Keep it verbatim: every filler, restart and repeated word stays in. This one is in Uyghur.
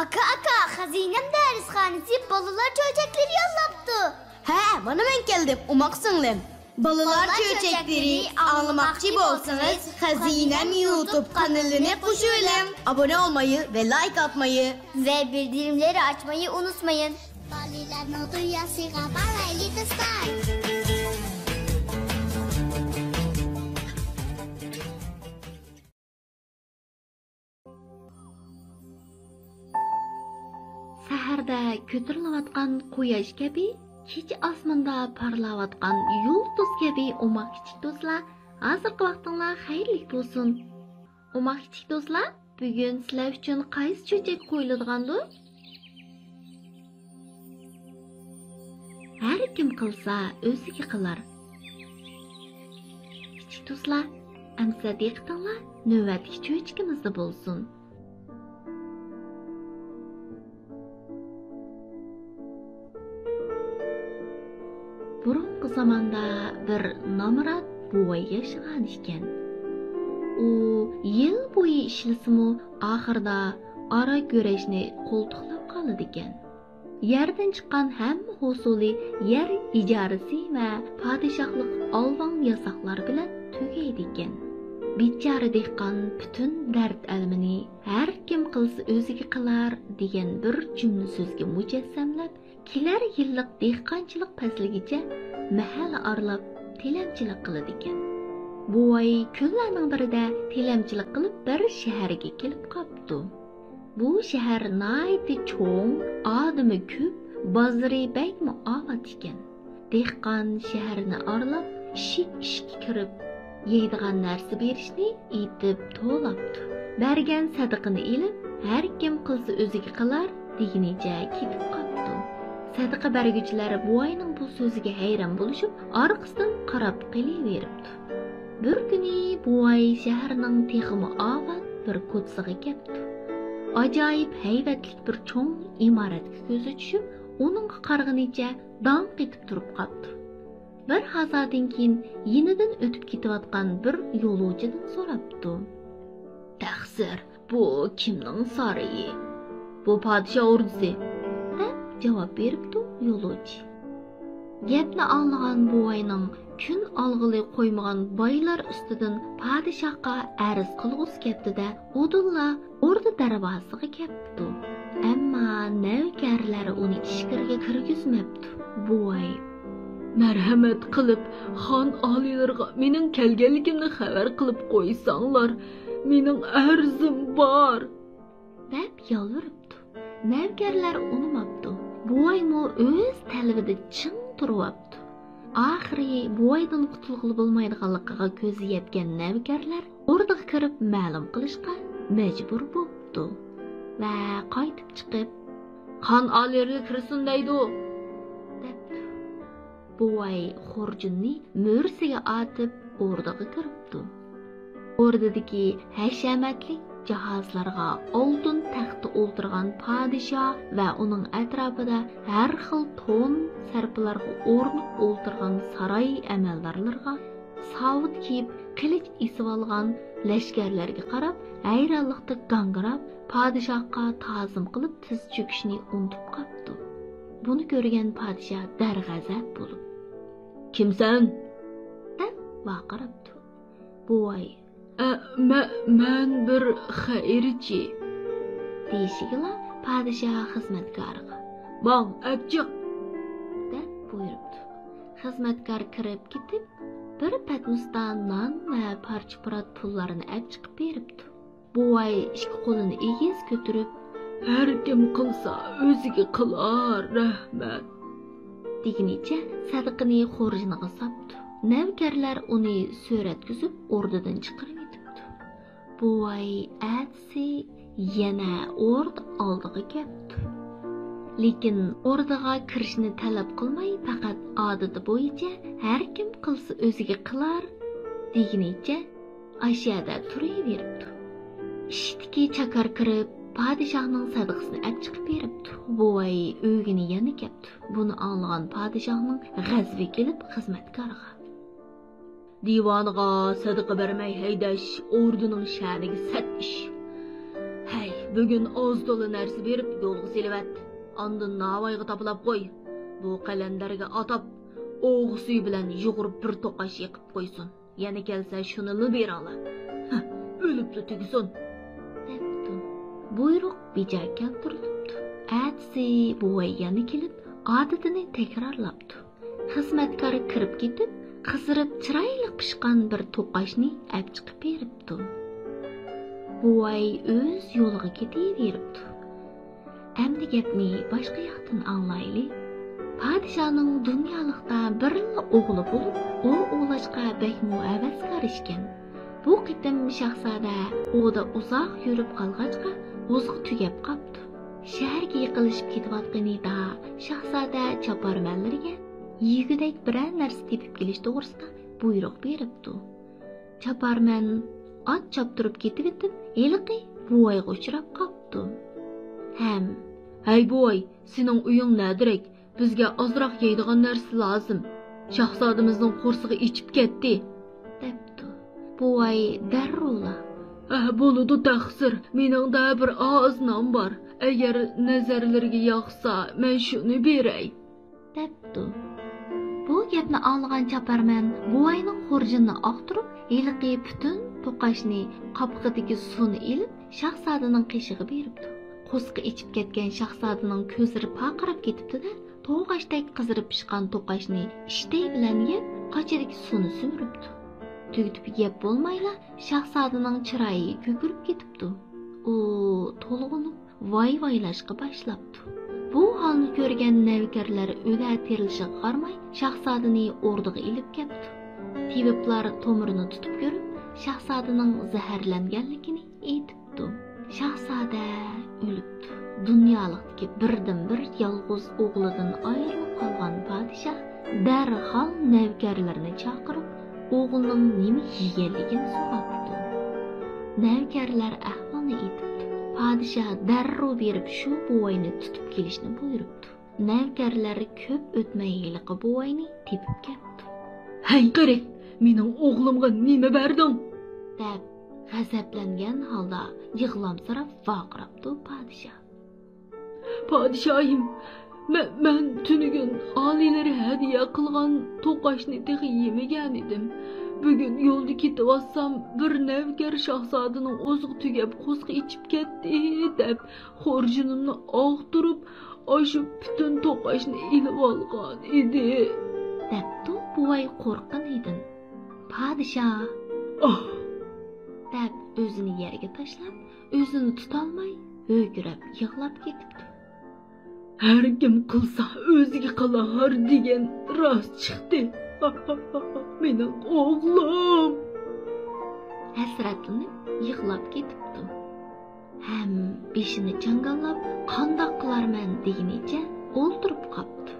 ئاكا، ئاكا، خەزىنەم دەرسخانىسى بالىلار چۆچەكلىرى يوللاپتۇ. ھە، مانا مەن كەلدىم، ئوماق سىڭلىم. بالىلار چۆچەكلىرى ئاڭلىماقچى بولسىڭىز، خەزىنەم يۇتۇب قانىلىنى قوشۇۋېلىڭ. ئابۇنە بولمايى ۋە لايك ئاتمايى ۋە بىلدۈرۈملەرنى ئاچمايى ئۇنتۇمايسىز. بالىلارنىڭ دۇنياسىغا بارايلى دوستلار. سەھەردە كۆتۈرۈلۈۋاتقان قۇياش كەبى، كېچە ئاسماندا پارلاۋاتقان يۇلتۇز كەبى ئوماق كىچىك دوستلار، ھازىرقى ۋاقتىڭلار خەيرلىك بولسۇن. ئوماق كىچىك دوستلار، بۈگۈن سىلەر ئۈچۈن قايسى چۆچەك قويۇلىدىغاندۇ؟ ھەر كىم قىلسا، ئۆزىگە قىلار. كىچىك دوستلار، ئەمسە دىققىتىڭلار نۆۋەتتىكى چۆچىكىمىزدە بولسۇن. بۇرۇنقى زاماندا بىر نامرات بوۋاي ياشىغان ئىكەن. ئۇ يىل بويى ئىشلىسىمۇ، ئاخىرىدا ئارا گۈرەچنى قولتۇقلاپ قالىدىكەن. يەردىن چىققان ھەممە ھوسۇلى يەر ئىجارىسى ۋە پادىشاھلىق ئالۋاڭ ياساقلار بىلەن تۈگەيدىكەن. بىچارە دېھقان پۈتۈن دەرد-ئەلىمىنى «ھەر كىم قىلسا ئۆزىگە قىلار» دېگەن بىر جۈملە سۆزگە مۇجەسسەملەپ، كېلەر يىللىق دېھقانچىلىق پەسلىگىچە مەھەللە ئارىلاپ تىلەمچىلىك قىلىدىكەن. بوۋاي كۈنلەرنىڭ بىرىدە تىلەمچىلىك قىلىپ بىر شەھەرگە كېلىپ قاپتۇ. بۇ شەھەر ناھايىتى چوڭ، ئادىمى كۆپ، بازىرى بەكمۇ ئاۋات ئىكەن. دېھقان شەھەرنى ئارىلاپ، ئىشىك-ئىشىككە كىرىپ، يەيدىغان نەرسە بېرىشنى ئېيتىپ توۋلاپتۇ. بەرگەن سەدىقىنى ئېلىپ، «ھەر كىم قىلسا ئۆزىگە قىلار» دېگىنىچە كېتىپ قاپتۇ. سەدىقە بەرگۈچىلەر بوۋاينىڭ بۇ سۆزىگە ھەيران بولۇشۇپ، ئارقىسىدىن قاراپ قېلىۋېرىپتۇ. بىر كۈنى بوۋاي شەھەرنىڭ تېخىمۇ ئاۋات بىر كوچىسىغا كەپتۇ. ئاجايىپ ھەيۋەتلىك بىر چوڭ ئىمارەتكە كۆزى چۈشۈپ، ئۇنىڭغا قارىغىنىچە داڭ قېتىپ تۇرۇپ قاپتۇ. بىر ھازادىن كېيىن يېنىدىن ئۆتۈپ كېتىۋاتقان بىر يولۇچىدىن سوراپتۇ. «تەقسىر، بۇ كىمنىڭ سارىيى؟» «بۇ پادىشاھ ئوردىسى»، دەپ جاۋاب بېرىپتۇ يولۇچى. گەپنى ئاڭلىغان بوۋاينىڭ كۈن ئالغىلى قويمىغان بايلار ئۈستىدىن پادىشاھقا ئەرز قىلغۇسى كەپتىدە، ئۇدۇللا ئوردا دەرۋازىسىغا كەپتۇ. ئەمما نەۋكەرلەر ئۇنى ئىچكىرىگە كىرگۈزمەپتۇ. بوۋاي: «مەرھەمەت قىلىپ، خان ئالىيلىرىغا مېنىڭ كەلگەنلىكىمنى خەۋەر قىلىپ قويساڭلار، مېنىڭ ئەرزىم بار.» دەپ يالۋۇرۇپتۇ. نەۋكەرلەر ئۇنىماپتۇ. بوۋايمۇ ئۆز تەلىپىدە چىڭ تۇرۇۋاپتۇ. ئاخىرى بوۋايدىن قۇتۇلغىلى بولمايدىغانلىقىغا كۆزى يەتكەن نەۋكەرلەر ئوردىغا كىرىپ مەلۇم قىلىشقا مەجبۇر بوپتۇ ۋە قايتىپ چىقىپ: «خان ئالىيلىرىگە كىرسۇن دەيدۇ» دەپتۇ. بوۋاي خۇرجۇننى مۈرىسىگە ئارتىپ ئوردىغا كىرىپتۇ. ئوردىدىكى ھەشەمەتلىك جاھازلارغا، ئالتۇن تەختتە ئولتۇرغان پادىشاھ ۋە ئۇنىڭ ئەتراپىدا ھەر خىل تون سەرپىلەرگە ئورىنىپ ئولتۇرغان ساراي ئەمەلدارلىرىغا، ساۋۇت كىيىپ قىلىچ ئېسىۋالغان لەشكەرلەرگە قاراپ، ھەيرانلىقتا گاڭگىراپ، پادىشاھقا تازىم قىلىپ تىز چۆكۈشنى ئۇنتۇپ قاپتۇ. بۇنى كۆرگەن پادىشاھ دەرغەزەپ بولۇپ: «كىمسەن؟» دەپ ۋارقىراپتۇ. بوۋاي: «ئە، مە-، مەن بىر خەيرچى» دېيىشىگىلا، پادىشاھ خىزمەتكارىغا: «ماڭ، ئەپچىق» دەپ بۇيرۇپتۇ. خىزمەتكار كىرىپ كېتىپ، بىر پەتنۇستا نان ۋە پارچە-پۇرات پۇللارنى ئەپچىقىپ بېرىپتۇ. بوۋاي ئىككى قولىنى ئېگىز كۆتۈرۈپ: «ھەر كىم قىلسا، ئۆزىگە قىلار، رەھمەت» دېگىنىچە سەدىقىنى خۇرجۇنىغا ساپتۇ. نەۋكەرلەر ئۇنى سۆرەتكۈزۈپ ئوردىدىن چىقىرىۋېتىپتۇ. بوۋاي ئەتىسى يەنە ئوردا ئالدىغا كەپتۇ. لېكىن ئوردىغا كىرىشنى تەلەپ قىلماي، پەقەت ئادىتى بويىچە «ھەر كىم قىلسا، ئۆزىگە قىلار» دېگىنىچە ئاشۇ يەردە تۇرۇۋېرىپتۇ. ئىشىكتىكى چاكار كىرىپ، پادىشاھنىڭ سەدىقىسىنى ئەپچىقىپ بېرىپتۇ. بوۋاي ئۆگىنى يەنە كەپتۇ. بۇنى ئاڭلىغان پادىشاھنىڭ غەزىپى كېلىپ خىزمەتكارغا: «دىۋانىغا سەدىقە بەرمەي ھەيدەش ئوردىنىڭ شەنىگە سەت ئىش. بۈگۈن ئاز-تولا نەرسە بېرىپ يولغا سېلىۋەت. ئاندىن ناۋايغا تاپىلاپ قوي. بۇ قەلەندەرگە ئاتاپ، ئوغۇ سۈيى بىلەن يۇغۇرۇپ بىر توقاچ يېقىپ قويسۇن. يەنە كەلسە شۇنىلا بېرىڭلار. ھە، ئۆلۈپلا تۈگىسۇن، دەپتۇ. بۇيرۇق بېجا كەلتۈرۈلۈپتۇ. ئەتىسى بوۋاي يەنە كېلىپ، ئادىتىنى تەكرارلاپتۇ. خىزمەتكار كىرىپ كېتىپ، قىزىرىپ چىرايلىق پىشقان بىر توقاچنى ئەپ چىقىپ بېرىپتۇ. بوۋاي ئۆز يولىغا كېتىۋېرىپتۇ. ئەمدى گەپنى باشقا ياقتىن ئاڭلايلى. پادىشاھنىڭ دۇنيالىقتا بىرلا ئوغلى بولۇپ، ئۇ ئوغلاشقا بەكمۇ ھەۋەسكار ئىكەن. بۇ قېتىم شاھزادە ئودا ئۇزاق يۈرۈپ قالغاچقا، ئوزۇقى تۈگەپ قاپتۇ. شەھەرگە يېقىنلىشىپ كېتىۋاتقىنىدا، شاھزادە چاپارمەنلىرىگە يېگۈدەك بىرەر نەرسە تېپىپ كېلىش توغرىسىدا بۇيرۇق بېرىپتۇ. چاپارمەن ئات چاپتۇرۇپ كېتىۋېتىپ، ھېلىقى بوۋايغا ئۇچراپ قاپتۇ. ھەم، ھەي بوۋاي، سېنىڭ ئۆيۈڭ نەدىرەك؟ بىزگە ئازراق يەيدىغان نەرسە لازىم. شاھزادىمىزنىڭ قورسىقى ئېچىپ كەتتى، دەپتۇ. بوۋاي دەررۇلا، ھە، بولىدۇ تەقسىر، مېنىڭدە بىر ئاز نان بار. ئەگەر نەزەرلىرىگە ياقسا، مەن شۇنى بېرەي، دەپتۇ. بۇ گەپنى ئاڭلىغان چاپارمەن بوۋاينىڭ خۇرجۇنىنى ئاختۇرۇپ، ھېلىقى پۈتۈن توقاچنى، قاپىقىدىكى سۇنى ئېلىپ، شاھزادىنىڭ قېشىغا بېرىپتۇ. قورسىقى ئېچىپ كەتكەن شاھزادىنىڭ كۆزلىرى پارقىراپ كېتىپتۇ-دە، توغاچتەك قىزىرىپ پىشقان توقاچنى ئىشتەي بىلەن يەپ، قاچىدىكى سۇنى سۈمۈرۈپتۇ. تۈگىتىپ يەپ بولمايلا، شاھزادىنىڭ چىرايى كۆكىرىپ كېتىپتۇ. ئۇ تولغىنىپ، ۋاي-ۋايلاشقا باشلاپتۇ. بۇ ھالنى كۆرگەن نەۋكەرلەر ئۆلە تىرىلىشىغا قارىماي، شاھزادىنى ئوردىغا ئېلىپ كەپتۇ. تېۋىپلار تومۇرىنى تۇتۇپ كۆرۈپ، شاھزادىنىڭ زەھەرلەنگەنلىكىنى ئېيتىپتۇ. شاھزادە ئۆلۈپتۇ. دۇنيالىقتىكى بىردىنبىر يالغۇز ئوغلىدىن ئايرىلىپ قالغان پادىشاھ دەرھال نەۋكەرلىرىنى چاقىرىپ، ئوغلىنىڭ نېمە يېگەنلىكىنى سوراپتۇ. نەۋكەرلەر ئەھۋالنى ئېيتىپتۇ. پادىشاھ دەررۇ بېرىپ شۇ بوۋاينى تۇتۇپ كېلىشنى بۇيرۇپتۇ. نەۋكەرلەر كۆپ ئۆتمەي ھېلىقى بوۋاينى تېپىپ كەپتۇ. ھەي قېرى، مېنىڭ ئوغلۇمغا نېمە بەردىڭ؟ دەپ غەزەپلەنگەن ھالدا يىغلامسىراپ ۋارقىراپتۇ پادىشاھ. پادىشاھىم، مەن، مەن تۈنۈگۈن ئالىيلىرى ھەدىيە قىلغان توقاچنى تېخى يېمىگەنىدىم. بۈگۈن يولدا كېتىۋاتسام، بىر نەۋكەر شاھزادىنىڭ ئوزۇقى تۈگەپ قورسىقى ئېچىپ كەتتى دەپ، خۇرجۇنۇمنى ئاختۇرۇپ، ئاشۇ پۈتۈن توقاچنى ئېلىۋالغان ئىدى، دەپتۇ بوۋاي قورققىنىدىن. پادىشاھ، ئاھ! دەپ ئۆزىنى يەرگە تاشلاپ، ئۆزىنى تۇتالماي ھۆركىرەپ يىغلاپ كېتىپتۇ. ھەر كىم قىلسا ئۆزىگە قىلار دېگەن راست چىقتى. مېنىڭ ئوغلۇم! ھەسرەتلىنىپ يىغلاپ كېتىپتۇ. ھەم بېشىنى چاڭگاللاپ، قانداق قىلارمەن دېگىنىچە ئولتۇرۇپ قاپتۇ.